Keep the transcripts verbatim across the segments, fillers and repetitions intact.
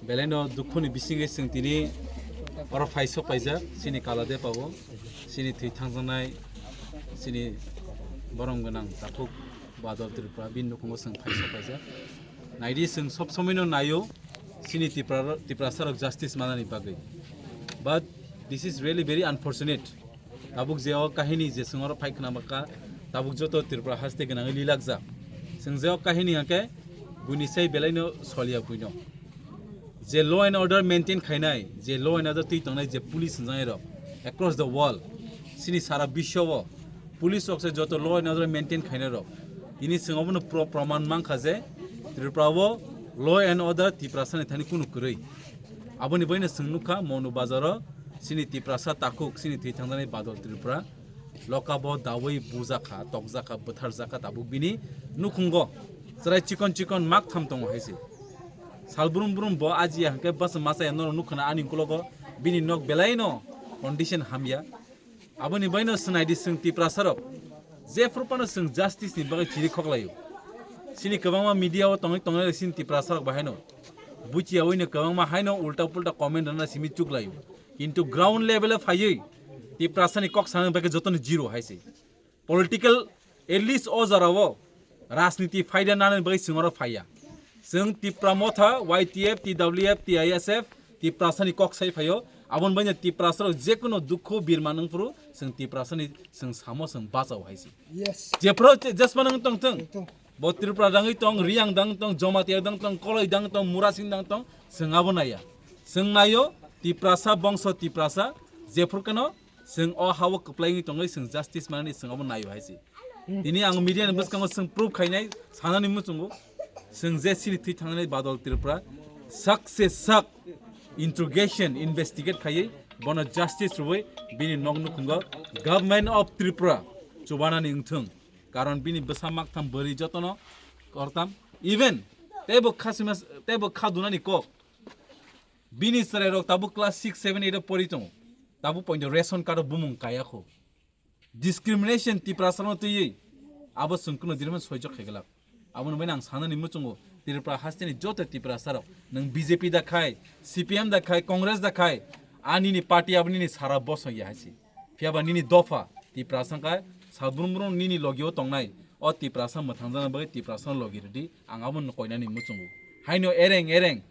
Belai no dukhu ni bisingo chwng tini oro phai sok paijak, chini kala depa o, chini thwi thangjaknai, chini borom gwnang takhuk Badal Tripura, bini nukhungo chwng phai sok paijak. Naidi, chwng sob somoi no naio, chini Tipra, Tiprasa rok justice manani bagwi. But this is really very unfortunate. Tabuk je o kahini je chwng oro phai khna bakha, tabuk joto Tripura haste gwnangwi lilakjak. Chwng je o kahini hwnkhe buini sai belai no soliya buino. Je law and order maintain khainai, je law and order twi tongnai, je police hwnjaknai rok across the world, chini sara biswo o police rok se joto law and order maintain khainai rok. Tini chwng obono pro-, proman mankha je Tripura o law and order Tiprasa ni thani kunu kwrwi. Aboni baino chwng nukha Monu Bazar o chini Tiprasa takhuk, chini thwi thangjaknai Badal Tripura lokabo dawi bujakha, tokjakha, bwtharjakha, tabuk bini nukhungo chwrai chikon chikon mak tham tongo hai se. Sal brum brum bo ajiya hwnkhe bwsa masa ya norok nukha na ani ukulogo bini nok belai no condition hamya. Aboni baino swnaidi chwng Tiprasa rok jephru phano chwng justice ni bagwi chiri khoklaio. Chini kwbangma media o tongwi tongnai chini Tiprasa rok bahaino buchiyawi no kwbangma haino ulta pulta comment rwna simi chuklaio. Kintu ground level o phaiwi Tiprasa ni kok sanani bagwi jotono zero hai se. Political, at least o jora o rajniti phaida nani bagwi chwng oro phaiya. Chwng Tipra Motha, Y T F, T W F, T I S F, Tiprasa ni kok sai phaio. Aboni baino Tiprasa rok jekunu dukhu birma nung phuru chwng Tiprasa ni chwng samo chwng bachao hai se. Yes. Jephru je-, jesma nung tong thung. Tong. Bo Tripura dangwi tong, Riyang dang tong, Jamatia dang tong, Koloi dang tong, Murasing dang tong, chwng abo naiya. Chwng naio Tiprasa bongso Tiprasa jephru keno chwng o ha-o kwplai wngwi tongwi chwng justice manani chwng abo naio hai se. Tini ang media ni bwskango chwng proof khainai sanani muchungo. Chwng je chini thwi thangnani Badal Tripura sak se sak interrogation, investigate khaiwi bono justice rwui bini nok nukhungo Government of Tripura chubanani wngthung. Karon bini bwsa maktham bwrwi jotono kortam. Even teibo kha sima, teibo kha dunani kok. Bini chwrairok tabuk class six, seven, eight o pori tongo. Tabuk poito ration card o bumung kaya kho. Discrimination Tiprasa no twiwi abo chwng kuno dirman soijo khaiglak. Aboni baino ang sanani muchungo Tripura hasteni joto Tiprasa rok, nwng B J P da khai, C P M da khai, Congress da khai, a nini party abo nini sara bosong ya hai se. Phiyaba nini dopha Tiprasa wngkha, sal brum brum nini logio tongnai o Tiprasa mwthangjaknai bagwi Tiprasa no logi rwdi, ang abo no koinani muchungo. Haino ereng ereng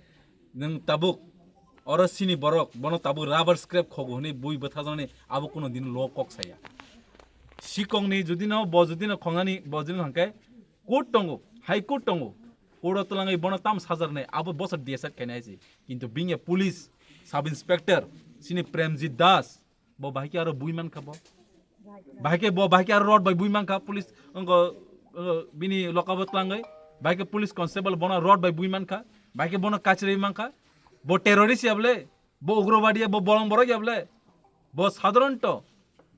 nwng tabuk oro sini borok bono tabuk rubber scrap khogo hwnwi bui bwthajaknani abo kuno dino lo kok saya. Sikongni judino bo judino khongnani bo judino hwnkhe court tongo, High Court tongo. Court o twlangwi bono tam sajarnai abo bosor decide khainai se. Kintu bini police sub inspector sini Premjit Das, bo bahai khe aro bui mankha bo. Bahai khe bo, bahai khe aro rod bai bui mankha, police wngkha, wngkha bini lokabo twlangwi. Bahai khe police constable bono rod bai bui mankha, bahai khe bono kachirwi mankha. Bo terrorist ya bole, bo ugrobadi ya, bo bolong borok ya bole. Bo sadharanto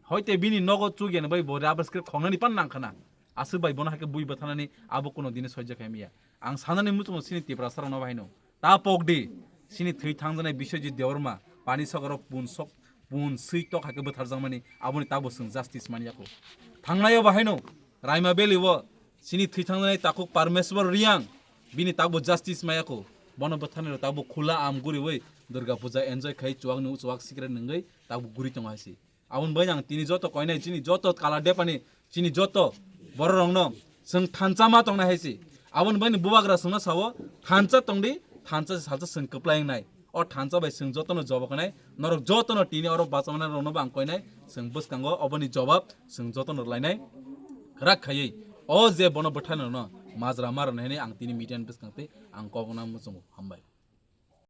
hoite bini nogo chuk ya bai bo rubber scrap khongnani pan nangkhana. Aswk bai bono hai khe bui bwthanani abo kuno dini soijo khaimiya. Ang sanani muchungo sini Tiprasa rokno bahaino. Ta pokdi, sini thwi thangjaknai Biswajit Debbarma, pani sokaro pun sok, pun swi tok hai khe bwtharjakmani, aboni tabuk chwng justice manya kho. Thangnaio bahaino, Raima Valley o, sini thwi thangjaknai takhuk Parmeswar Riyang, bini tabuk justice maya kho. Bono bwtharnai rok tabuk khula am guriwi Durga Puja enjoy khai chuwak nu chuwak sikre nungwi tabuk guri tongo hai se. Aboni bai ang tini joto koinai chini joto kala depani chini joto bororokno chwng thansa ma tongnai hai se. Aboni bai bubagra chwngno sao thansa tongdi, thansa se salsa chwng kwplai wngnai. O thansa bai chwng jotono jobab khnai, norok jotono tini oro bachama rokno bo ang koinai, chwng bwskango oboni jobab chwng jotono rwlainai. Kwrak khaiwi o je bono bwtharnai rokno majra ma rwnai hinwi ang tini media ni bwskang tei ang kok no muchungo. Hambai.